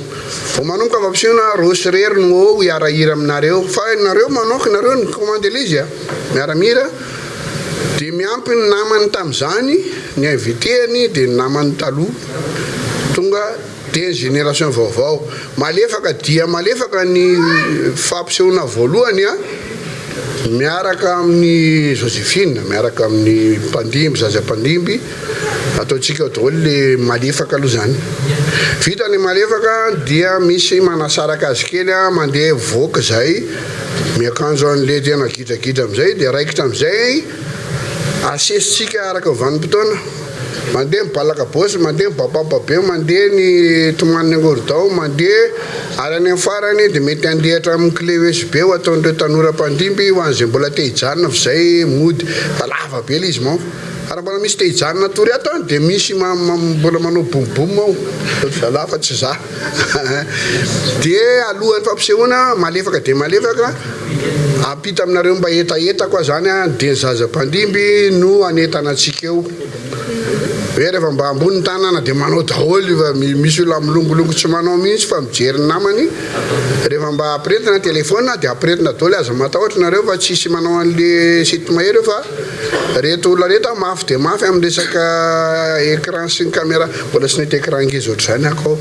Vao manomboka fampisehoana Rossy irery no eo hiara-hira aminareo fa nareo manok nareo ny commande ilay izy a! miara-mihira dia miampy ny namany tamin'izany ny invité-ny dia ny namany taloha tonga dia ny génération vaovao malefaka dia malefaka ny fampisehoana voalohany a! miaraka amin'i Joséphine miaraka amin'ny mpandimby zaza mpandimby Ataontsika ao daholo le malefaka aloha zany. Vita le malefaka dia misy manasaraka azy kely a, mandeha mivoaka zay, miakanjo an'le tena gidragidra amizay dia raikitra amizay asesitsika araka ny vanim-potoana. Mandeha ny balaka bôsy, mandeha ny bapampa be, mandeha ny tomanin'ny angorodao, mandeha ary any amin'ny farany dia mety handeha hatramin'ny clé USB ho ataon'ireo tanora mpandimby ho an'izay mbola te hijanona fa zay mody fa lava be le izy manko. Raha mbola misy te hijanona hatory ato an, dia misy mbola manao boum boum ao, zalahy fa tsy za. Dia alohan'ny fampisehoana, malefaka dia malefaka, ampita aminareo mba hetaheta koa zany an, dia ny zaza mpandimby no hanentana antsika eo. Hoe rehefa mba ambony ny tanana dia manao daholo fa misy olona milongolongo tsy manao mihitsy fa mijery ny namany. Rehefa mba ampiretina ny telephone dia ampiretina daholo aza matahotra nareo fa tsisy manao an'le site mahery eo fa reto olona reto an mafy dia mafy amin'ny resaka écran sy ny caméra. Mbola tsy nahita écran ngeza ohatr'izany aho kao.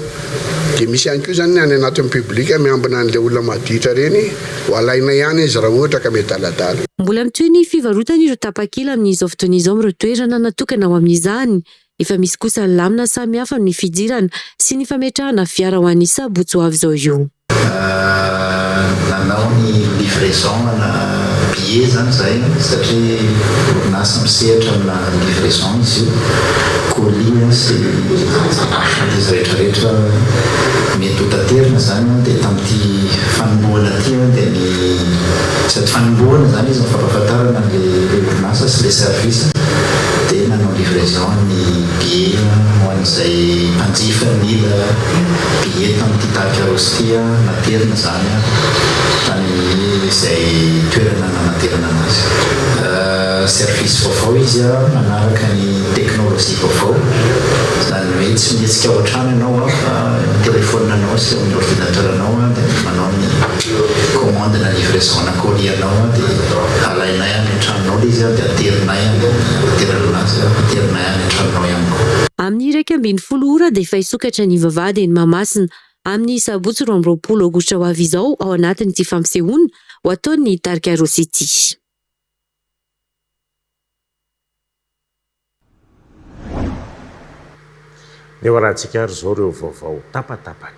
Dia misy ihany koa izany ny any anatin'ny public miambina an'ilay olona maditra ireny, ho alaina ihany izy raha ohatra ka miadaladala. Mbola mitohy ny fivarotana ireo tapakila amin'izao fotoana izao amin'ireo toerana natokana ho amin'izany. Efa misy kosa ny lamina samihafa amin'ny fidirana sy ny fametrahana fiara ho an'ny sabotsy ho avy izao io. Nanao ny livraison ana billet zany zahay satria orinasa misehatra amina livraison izy io, colis sy marchandise rehetra rehetra mety ho taterina zany dia tamin'ity fanombohana ity dia ny sady fanombohana zany izy ny fampahafantarana an'le orinasa sy le service dia nanao livraison ny billet ho an'izay mpanjifa nila Billet tamin'ity tarika Rossy ity naterina izany tany amin'ny izay toerana nanaterana anazy. Service vaovao izy manaraka ny teknolojia vaovao, izany hoe tsy mihetsika ao an-trano ianao fa eo amin'ny telephone-nao sy eo amin'ny ordinateur-nao dia manao ny commande na livraison-na colis anao dia alainay any an-tranonao ilay izy dia aterinay any anaterana anazy, aterinay any an-tranonao ihany koa. Amin'ny 11 ora dia efa hisokatra ny vavahady eny Mahamasina amin'ny sabotsy 22 aogositra ho avy izao ao anatin'ity fampisehoana ho ataon'ny tarika Rossy ity. Ndeha ho arahantsika ary izao ireo vaovao tapatapany.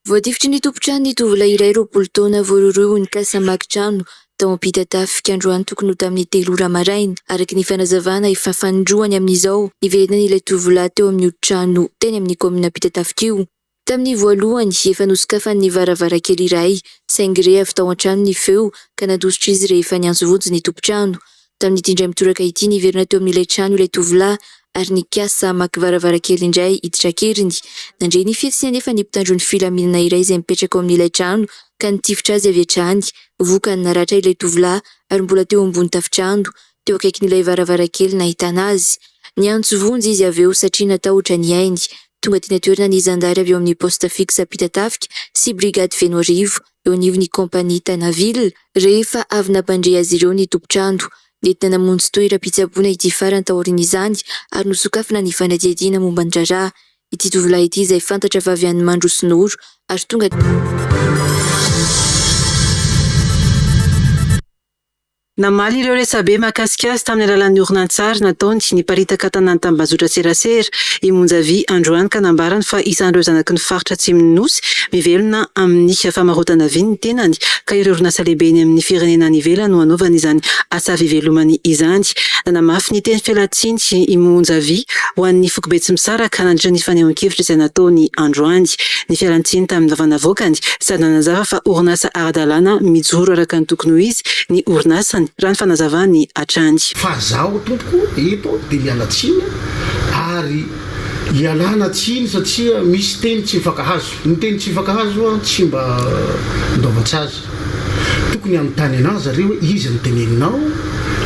Voatifitry ny tompon-trano ny tovolahy iray 20 taona voarohirohy ho nikasa hamaky trano tao Ampitatafika androany tokony ho tamin'ny telo ora maraina. Araka ny fanazavana efa fanindroany amin'izao niverenan'ilay tovolahy teo amin'io trano teny amin'ny kaominina Ampitatafika io. Tamin'ny voalohany, efa nosokafany ny varavarankely iray saingy re avy tao an-trano ny feo ka nandositra izy rehefa niantso vonjy ny tompon-trano. Tamin'ity indray mitoraka ity, niverina teo amin'ilay trano ilay tovolahy ary nikasa hamaky varavarankely indray hiditra an-keriny. Nandre ny fihetsiny anefa ny mpitandro ny filaminana iray izay mipetraka ao amin'ilay trano ka nitifitra azy avy hatrany. Vokany, naratra ilay tovolahy ary mbola teo ambony tafontrano, teo akaikin'ilay varavarankely nahitana azy. Niantso vonjy izy avy eo satria natahotra ny ainy. Tonga teny an-toerana ny zandary avy ao amin'ny poste fixe Ampitatafika sy brigade Fenoarivo eo anivon'ny kaompania Tanaville, rehefa avy nampandre azy ireo ny tompon-trano. Nentina namonjy toeram-pitsaboana ity farany taorian'izany ary nosokafana ny fanadihadiana momba ny raharaha. Ity tovolahy ity izay fantatra fa avy any Mandrosonoro ary tonga. Namaly ireo resabe mahakasika azy tamin'ny alalan'ny horonantsary nataony niparitaka tanaty tambajotra serasera i Monja Vy androany ka nambarany fa isan'ireo zanaky ny faritra atsimon'ny Nosy mivelona amin'ny famarotana vy ny tenany ka ireo orinasa lehibe eny amin'ny firenena any ivelany no anaovany izany asa fivelomany izany. Nanamafy ny teny fialantsiny i Monja Vy ho an'ny foko Betsimisaraka nandritra ny fanehoan-kevitra izay nataony androany. Ny fialantsiny tamin'ny vava navoakany sady nanazava fa orinasa ara-dalàna mijoro araka ny tokony ho izy ny orinasany, raha ny fanazavany hatrany. Fa zaho tompoko eto dia miala tsiny ary ialana tsiny satria misy teny tsy mifankahazo. Ny teny tsy mifankahazo tsy mba andaovan-tsazy. Tokony hanontany anah zareo hoe iza no teneninao,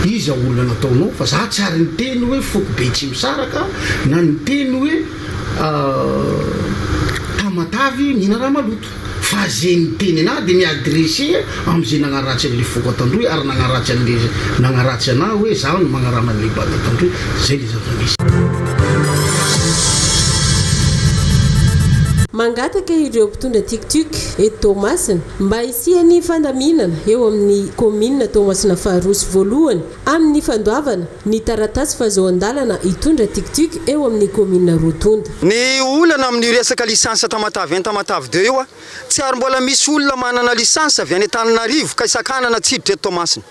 iza olona nataonao fa za tsy ary niteny hoe foko Betsimisaraka na niteny hoe Tamatave mihina raha maloto. Fa ze niteny anah de mi-adresser amze nagnaratsy anle foko Antandroy ary nagnaratsy anle nagnaratsy anah hoe zaho no magnarama anle bandy Antandroy, zay le zava-misy. Mangataka ireo mpitondra tuk-tuk eto Toamasina mba hisian'ny fandaminana eo amin'ny kaominina Toamasina faharoa sy voalohany amin'ny fandoavana ny taratasy fahazoan-dalana hitondra tuk-tuk eo amin'ny kaominina roa tonta. Ny olana amin'io resaka licence Tamatave un Tamatave deux io, tsy ary mbola misy olona manana licence avy any Antananarivo ka isakanana tsy hiditra eto Toamasina.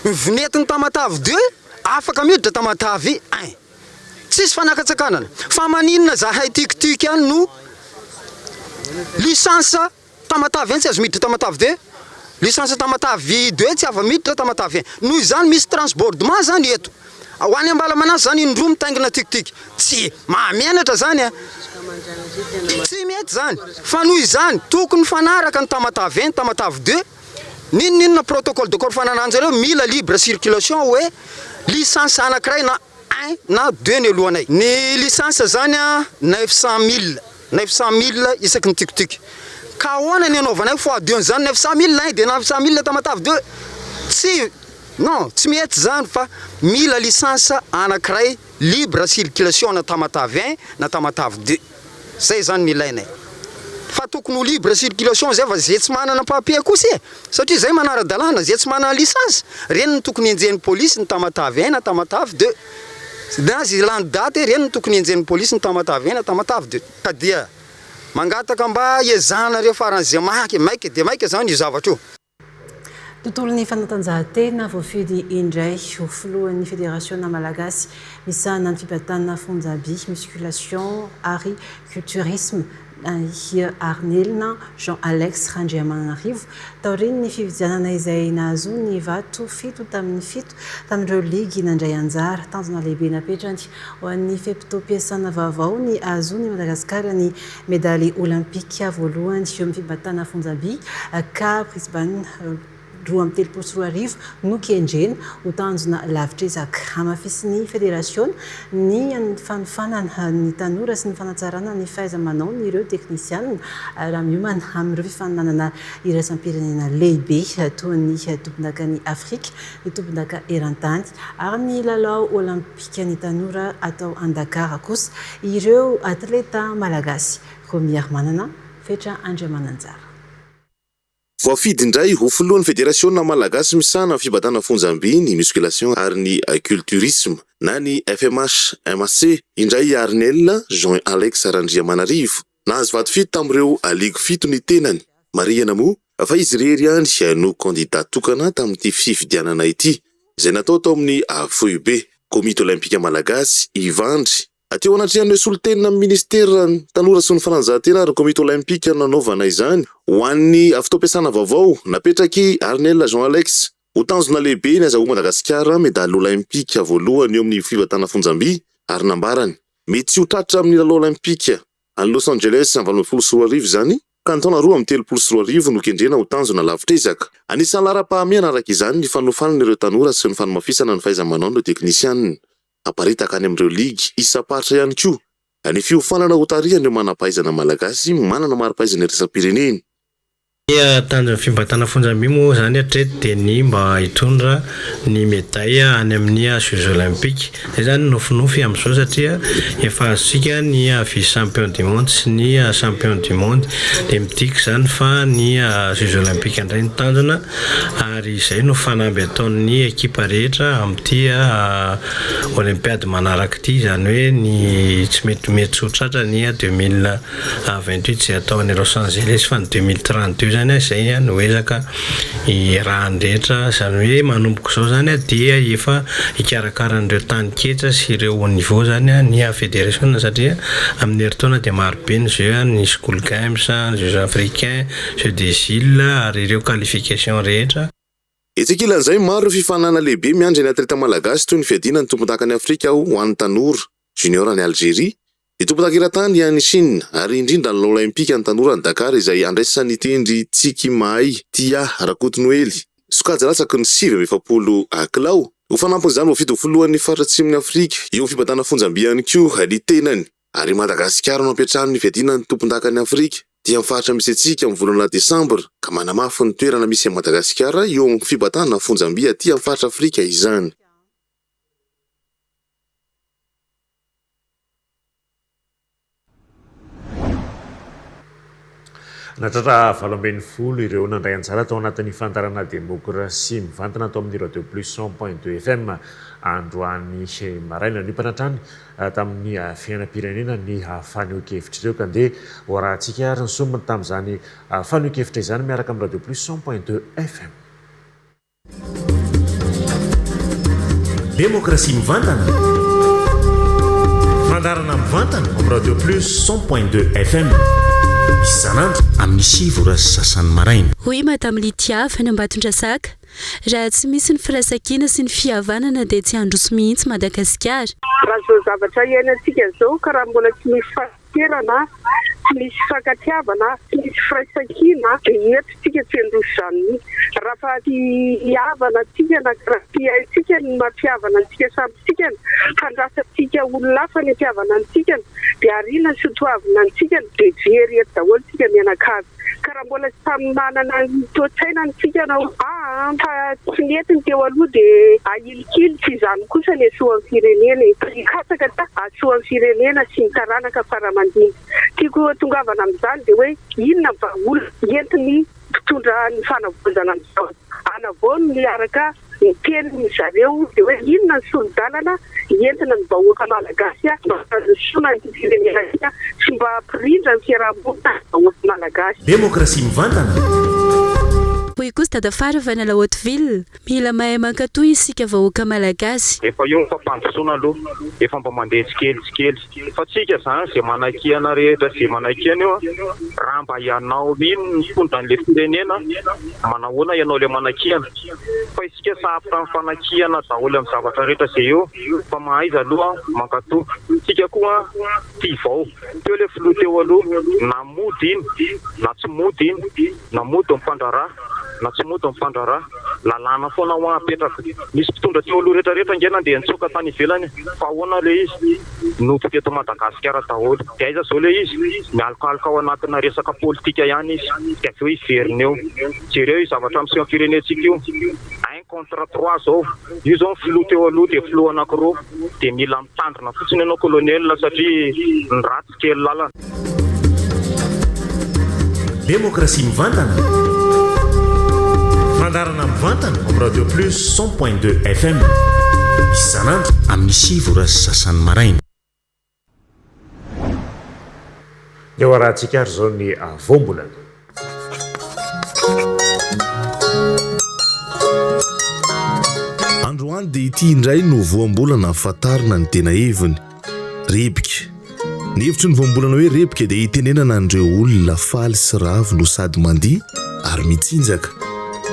Ny vinetin'i Tamatave deux afaka miditra Tamatave un. Tsisy fanakatsakanana. Fa maninona zahay tuk tuk ihany no licence Tamatave un tsy azo miditra Tamatave deux, licence Tamatave deux tsy afa miditra Tamatave un. Noho izany misy transbordement zany eto. Ho any Ambalamanasy zany indroa mitaingina tuk tuk. Tsy mahamenatra zany a. Tsy mety zany. Fa noho izany tokony mifanaraka ny Tamatave un, Tamatave deux, n'inon'inona protocole d'accord fanananjareo mila libre circulation hoe licence anakiray na. un na deux ny alohanay. Ny licence zany a 900 mille, 900 mille isaky ny tuc-tuc. Ka ahoana ny anaovanay fois deux an'izany 900 mille un de 900 mille Tamatave deux? Tsy, non, tsy mety zany fa mila licence anankiray libre circulation na Tamatave un na Tamatave deux. Zay zany ny ilainay. Fa tokony ho libre circulation zay fa zay tsy manana papier kosa e, satria zay manara-dalàna, zay tsy manana licence reny no tokony enjehin'ny polisy ny Tamatave un na Tamatave deux, na zay lany daty reny no tokony enjehin'ny polisy ny Tamatave un na Tamatave deux. Ka dia mangataka mba ezahana faran'izay maika maika de maika zany io zavatra io. Tontolon'ny fanatanjahantena. Voafidy indray ho filohan'ny Federasiona malagasy misahana ny fibatana fonjamby, musculation ary culturisme Arnelina Jean Alex Randriamanarivo, taorian'ny fifidianana izay nahazo ny vato fito tamin'ny fito tamin'ireo ligy nandray anjara. Tanjona lehibe napetrany ho an'ny fe-potoam-piasana vaovao ny ahazoan'i Madagasikara ny medaly olympika voalohany eo amin'ny fibatana fonjamby, ka Brisbane 2032 no kendrena ho tanjona lavitr'ezaka. Hamafisin'ny federasiona ny fanofanana ny tanora sy ny fanatsarana ny fahaiza-manao ny ireo teknisianina raha miomana amin'ireo fifaninanana iraisam-pirenena lehibe toy ny tompondaka ny Afrika, ny tompondaka eran-tany ary ny lalao olympika ny tanora atao an-Dakar kosa ireo atleta malagasy. Romiarimanana Fetra Andriamananjara. Voafidy indray ho filohan'ny Federasiona malagasy misahana ny fibatana fonjamby, ny musculation ary ny culturisme na ny FMH MAC indray Arnel Jean Alex Randriamanarivo. Nahazo vato fito tamin'ireo ligy fito ny tenany. Marihana moa fa izy irery ihany no kandida tokana tamin'ity fifidianana ity, izay natao tao amin'ny foibe Komity Olympika Malagasy Ivandry. Teo anatrehan'ireo solontena amin'ny ministera tanora sy ny fanatanjahantena ary Komity Olympika nanaovana izany. Ho an'ny fotoam-piasana vaovao napetraky Arnel Jean Alex, ho tanjona lehibe ny azahoan'i Madagasikara medaly olympika voalohany eo amin'ny fibatana fonjamby, ary nambarany mety tsy ho tratra amin'ny lalao olympika any Los Angeles amin'ny 2018 izany, ka ny taona 2032 no kendrena ho tanjona lavitr'ezaka. Anisan'ny laharam-pahamehana araka izany ny fanofanana ireo tanora sy ny fanamafisana ny fahaiza-manao ireo teknisianina. Aparitaka any amin'ireo ligy isam-paritra ihany koa ny fiofanana ho tarihan'ireo manam-pahaizana malagasy manana mari-pahaizana iraisam-pirenena. Ny tanjon'ny fibatana fonjamby moa izany hatreto dia ny mba hitondra ny medaille any amin'ny Jeux Olympiques. Izay izany no nofinofy amin'izao satria efa azontsika ny vice champion du monde sy ny champion du monde. Dia midika izany fa ny Jeux Olympiques indray no tanjona ary izay no fanamby ataon'ny ekipa rehetra amin'ity Olympiade manaraka ity, izany hoe ny tsy mety mety tsy ho tratra ny 2028 izay atao any Los Angeles fa ny 2032 izany izay no ezaka iarahan'ny rehetra, izany hoe manomboka izao izany dia efa hikarakara an'ireo taninketsa sy ireo haut niveau izany ny federasiona satria amin'ny herintaona dia marobe ny jeux, ny school games, ny jeux africains, jeux des îles ary ireo qualification rehetra. Etsy ankilan'izay, maro ireo fifaninanana lehibe miandry ny atleta malagasy toy ny fiadiana ny tompondakan'i Afrika ho an'ny tanora junior any Algeria, ny tompondaka eran-tany any Chine ary indrindra ny lalao olympika ny tanora any Dakar izay andraisan'ny Tendry Tsiky Mahay Tia Rakotonoely, sokajy latsaky ny 49 kilao. Ho fanampin'izany, voafidy ho filohan'ny faritra atsimon'i Afrika eo amin'ny fibatana fonjamby ihany koa ny tenany. Ary i Madagasikara no hampiantrano ny fiadiana ny tompondakan'i Afrika dia amin'ny faritra misy antsika amin'ny volana desambra, ka manamafy ny toerana misy an'i Madagasikara eo amin'ny fibatana fonjamby aty amin'ny faritra Afrika izany. Nahatratra 18 ireo nandray anjara tao anatin'ny fandaharana Demokrasia mivantana tao amin'ny Radio Plus 100.2 FM androany maraina. Niompana hatrany tamin'ny fiainam-pirenena ny fanehoan-kevitra ireo, ka ndeha ho arahantsika ary ny sombiny tamin'izany fanehoan-kevitra izany miaraka amin'ny Radio Plus 100.2 FM. Demokrasia mivantana. Fandaharana mivantana amin'ny Radio Plus 100.2 FM. Isan'andro amin'ny 9h30 maraina. Hoy Madame Lydia avy any Ambatondrazaka, Raha tsy misy ny firaisankina sy ny fihavanana dia tsy handroso mihitsy Madagasikara. Raha izao zavatra iainantsika izao ka raha mbola tsy misy fahaterana. tsy misy fifankatiavana, tsy misy firaisankina dia eto tsika tsy handroso izany mihitsy. Raha fa tsy hihavana tsika na raha tsy haintsika ny mampihavana antsika samy tsika, fandrasantsika olona hafa ny hampihavana antsika dia ariana ny soatoavina antsika dia very eto daholo tsika mianakavy. Ka raha mbola tsy samy manana ny toe-tsaina ny tsika na hoe aa fa tsy nety ny teo aloha dia ahilikily tsy izany kosa ny hasoan'ny firenena e. Hikatsaka ny hasoan'ny firenena sy ny taranaka fara aman-dimby. Tiako hatongavana amin'izany dia hoe inona ny vahaolana entin'ny mpitondra ny fanavaozana amin'izao. Anavao ny miaraka miteny ry zareo dia hoe inona ny sori-dalana entina ny vahoaka malagasy mba hampandrosoana ity firenena ity sy mba hampirindra ny fiaraha-monina ny vahoaka malagasy. Demokrasia mivantana. Hoy kosa Dadafara avy any La Haute Ville, Mila mahay mankatò isika vahoaka malagasy. Efa eo ny fampandrosoana aloha, efa mba mandeha tsikelikely. Fa tsika zany ze manakihana rehetra ze manakihana io raha mba ianao iny no mitondra anle firenena manahoana ianao le manakihana fa isika sarotra am fanakihana daholo am zavatra rehetra ze eo fa mahaiza aloha mankato tsika koa tia vao teo le filoha teo aloha na mody iny na tsy mody iny na mody ny mpandraharaha na tsy mody ny mpandraharaha, lalàna foana hoa apetraka. Nisy mpitondra teo aloha rehetra rehetra ange nandeha nitsoaka tany ivelany fa ahoana le izy? Nody teto Madagasikara daholo. Dia aiza zao le izy? Mialokaloka ao anatina resaka politika ihany izy dia avy eo hiverina eo. Jereo io zavatra miseho amin'ny firenentsika io. Un contre trois zao. Io zao ny filoha teo aloha dia filoha anakiroa. Dia mila mitandrina fotsiny ianao colonel satria ny ratsy Kely lalana. Demokrasia mivantana. Fandaharana mivantana amin'ny Radio Plus 100.2 FM. Isan'andro amin'ny 9 ora sy sasany maraina. Dia ho arahantsika ary izao ny voambolana. Androany dia ity indray no voambolana fantarina ny tena heviny. Rebika. Ny hevitry ny voambolana hoe rebika dia itenenana an'ireo olona faly sy ravo no sady mandihy ary mitsinjaka.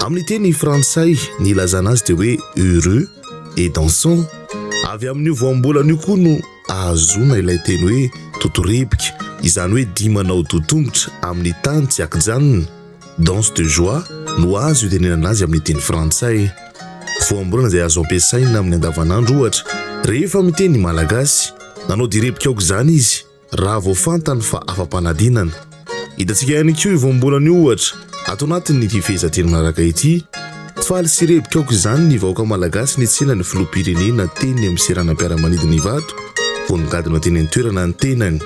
Amin'ny teny frantsay, ny ilazana azy dia hoe heureux et dansant. Avy amin'io voambolana io koa no ahazoana ilay teny hoe totorebika, izany hoe dihy manao doha tongotra amin'ny tany tsy ankijanona. Danse de joie no azo itenenana azy amin'ny teny frantsay. Voambolana izay azo ampiasaina amin'ny andavanandro ohatra, rehefa miteny malagasy. Nanao direbika aoka izany izy raha vao fantany fa afa-panadinana. Hitantsika ihany koa io voambolana io ohatra ato anatin'ity fehezanteny manaraka ity, Faly sy rebika aoka izany ny vahoaka malagasy nitsena ny filoham-pirenena teny amin'ny seranam-piaramanidina Ivato vao nigadona teny an-toerana ny tenany.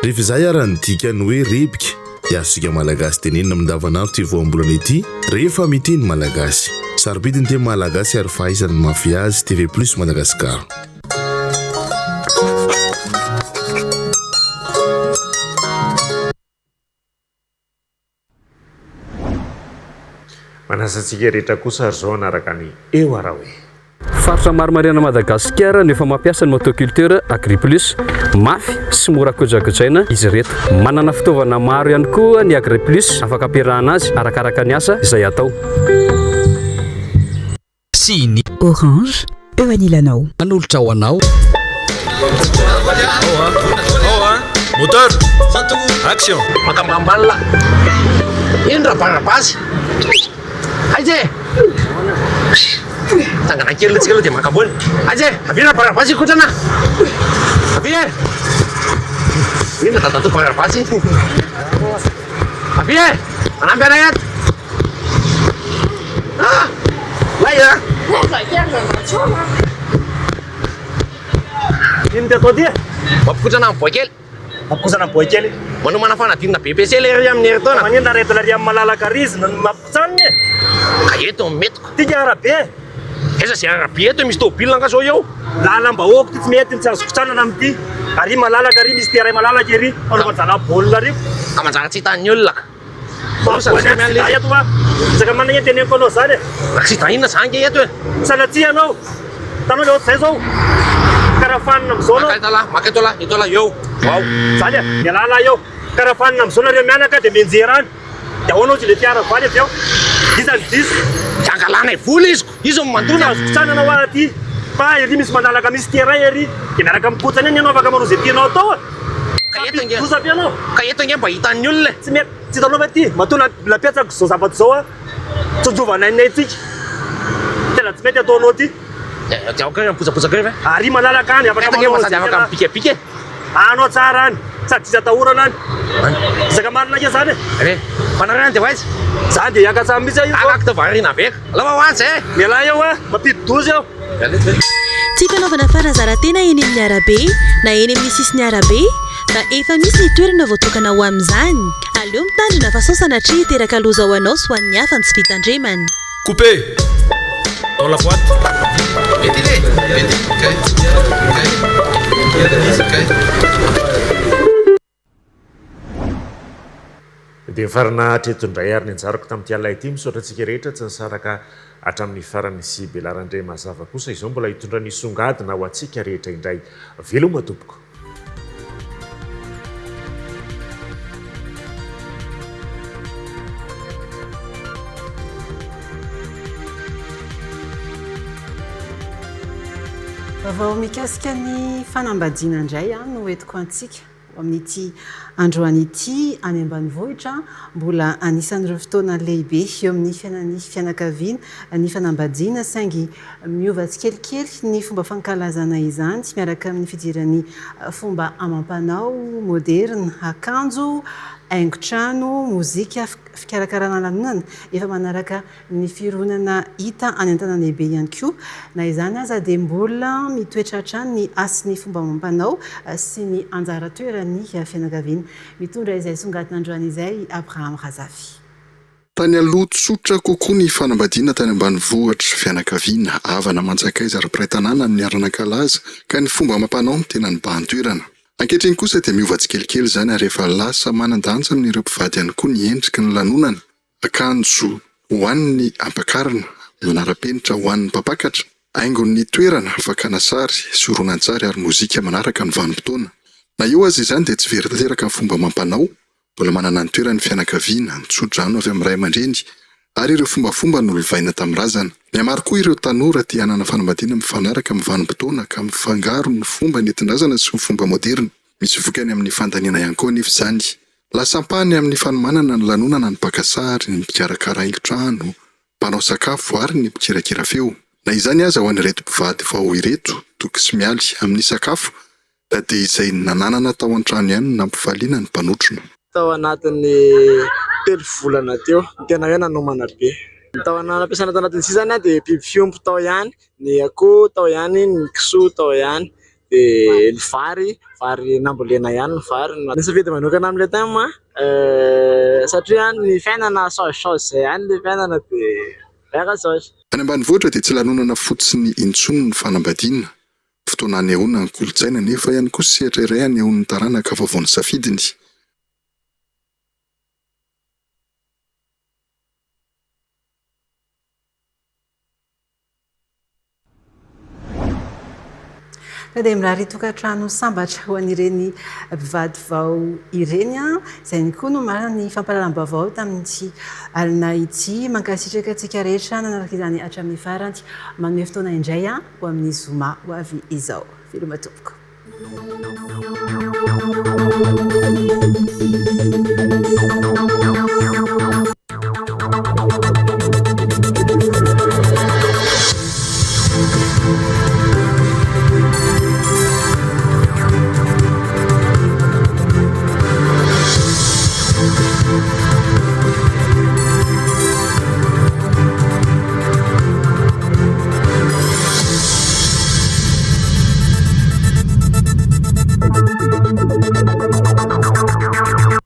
Rehefa izay ara ny dikan'ny hoe rebika dia azontsika Malagasy tenenina amin'ny andavanandro ity voambolana ity rehefa miteny Malagasy. Sarobidy ny teny Malagasy ary fahaizana ny mafia azy TV Plus Madagascar. Manasa antsika rehetra kosa ary izao hanaraka ny Eo Araho e! Faritra maromaro any Madagasikara no efa mampiasa ny motoculteur Agriplus. Mafy sy mora kojakojaina izy ireto. Manana fitaovana maro ihany koa ny Agriplus afaka ampiarahana azy arakaraka ny asa izay atao. Sy ny. Orange, eo anilanao. Manolotra ho anao. Moteur! Action! Makambambalina. Eny rabarabasy. Aiza e? Tsangana kely tsika aloha dia maka ambony. Aiza e? Avia rabarabasy hikotrana. Avia e! Eny dadatoa barabasy. Avia e! Manampy anay ato. Ah! Lay a! Ino ty atao ty e? Mampikotrana ny boay kely. Mampikotrana ny boay kely. Manomana fanadinana BEPC le ry amin'ny herintaona. Maninona reto le ry amin'ny malalaka ry izy no mampikotraniny e? Ka eto no metiko. Ty ny arabe e. Aiza ze arabe eto e, misy tôbila nga zao eo? Lalam-bahoaka ty tsy mety, tsy azo kotranana amin'ity. Ary malalaka ary misy terrain malalaka ery, fanaovan-jalahy baolina ary. Ka manjary tsy hitan'ny olona ka. Accident eto va? Betsaka manana anie teneniko anao zany e. Accident inona zany nge eto e? Sanatria ianao. Hitanao le ohatr'izay zao? Karaha fanina amizao anao. Maka eto lah, maka eto lah, eto lah, eo. Ao. Zany e, mialà lah eo. Karaha fanina amizao nareo mianaka de mianjera any. De ahoana ozy le fiara valy avy eo? Iza no diso? Tsy angalanay vola izy ko, izy no mandona. Tsy azo kotsanana hoa aty fa ery misy malalaka misy terrain ery de miaraka mikotsana eny ianao afaka manao ze tianao atao e. eto ange. Mampidi-doza be anao. Ka eto ange mba hitan'ny olona e. Tsy mety, tsy hitanao ve ty? Matoa napetrako izao zavatra izao an, tsinjovana ainay tsika. Tena tsy mety ataonao ty. Dia aoka mipotsapotsa kely ve? Ary malalaka any, afaka Eto ange manao mba sady an'izay afaka tena. mibikabika e. Anao tsara any, sady tsisy atahorana any. Resaka marina akia zany e. Re, fa nareo any dia ho aiza? Za dia hiakatra any mihitsy aho io zao. Akako variana be. Alao ho any zay e. Mialà eo a, mampidi-doza eo. Tsy fanaovana fanazaran-tena eny amin'ny arabe na eny amin'ny sisin'ny arabe fa efa misy ny toerana voatokana ho amin'izany. Aleo mitandrina fa sao sanatria hiteraka loza ho anao sy ho an'ny hafa ny tsy fitandremana. Coupé Dans la boîte Dia mifarana hatreto indray ary ny anjarako tamin'ity alina ity. Misaotra antsika rehetra tsy nisaraka hatramin'ny farany sy Belarandre mazava kosa izao mbola hitondra ny songadina ho antsika rehetra indray. Veloma tompoko. Vaovao mikasika ny fanambadiana indray no entiko antsika ho amin'ity androany ity any ambanivohitra. Mbola anisan'ireo fotoana lehibe eo amin'ny fiainan'ny fianakaviana ny fanambadiana saingy Miova tsikelikely ny fomba fankalazana izany miaraka amin'ny fidiran'ny fomba amam-panao moderina, akanjo, haingon-trano, mozika, fikarakarana lanonana efa manaraka ny fironana hita any an-tanàn-dehibe ihany koa. Na izany aza dia mbola mitoetra hatrany ny hasin'ny fomba amam-panao sy ny anjara toeran'ny fianakaviana. Mitondra izay songadina androany izay i Abraham Razafy. Tany aloha tsotra kokoa ny fanambadiana tany ambanivohitra, fianakaviana, havana aman-tsakaiza ary mpiray tanàna no niara-nankalaza ka ny fomba amam-panao no tena nibahan-toerana. Ankehitriny kosa dia miova tsikelikely izany ary efa lasa manan-danja amin'ireo mpivady ihany koa ny endriky ny lanonana, akanjo ho an'ny ampakarina, manara-penitra ho an'ny mpampakatra, haingon'ny toerana, fakana sary sy horonantsary ary mozika manaraka ny vanim-potoana. Na eo aza izany dia tsy very tanteraka ny fomba amam-panao Mbola manana ny toerany ny fianakaviana, ny tso-drano avy amin'ny ray aman-dreny ary ireo fombafomba nolovaina tamin'ny razana. Mihamaro koa ireo tanora te hanana fanambadiana mifanaraka amin'ny vanim-potoana ka mifangaro ny fomba nentin-drazana sy ny fomba moderina. Misy vokany amin'ny fandaniana ihany koa anefa izany. Lasa ampahany amin'ny fanomanana ny lanonana ny mpaka sary, ny mpikarakara haingon-trano, mpanao sakafo ary ny mpikirakira feo. Na izany aza ho an'ireto mpivady vao ireto, Toky sy Mialy, amin'ny sakafo dia izay nananana tao an-trano ihany no nampifaliana ny mpanotrona. Tao anatin'ny telo volana teo no tena hoe nanomana be. Ny tao nampiasaina tao anatin'izay izany dia biby fiompy tao ihany, ny akoho tao ihany, ny kisoa tao ihany, dia ny vary, vary nambolena ihany ny vary. Ny safidy manokana amin'ilay thème satria ny fiainana change change izay ihany ilay fiainana dia miaraka change. Any ambanivohitra dia tsy lanonana fotsiny intsony ny fanambadiana Fotoana hanehoana ny kolontsaina nefa ihany koa sehatra iray hanehoan'ny taranaka vaovao ny safidiny. Ka dia mirary tokantrano sambatra ho an'ireny mpivady vao ireny. Izay ihany koa no marina ny fampahalalam-baovao tamin'ity alina ity. Mankasitraka antsika rehetra nanaraka izany hatramin'ny farany. Manome fotoana indray. ho amin'ny zoma ho avy izao. Veloma tompoko.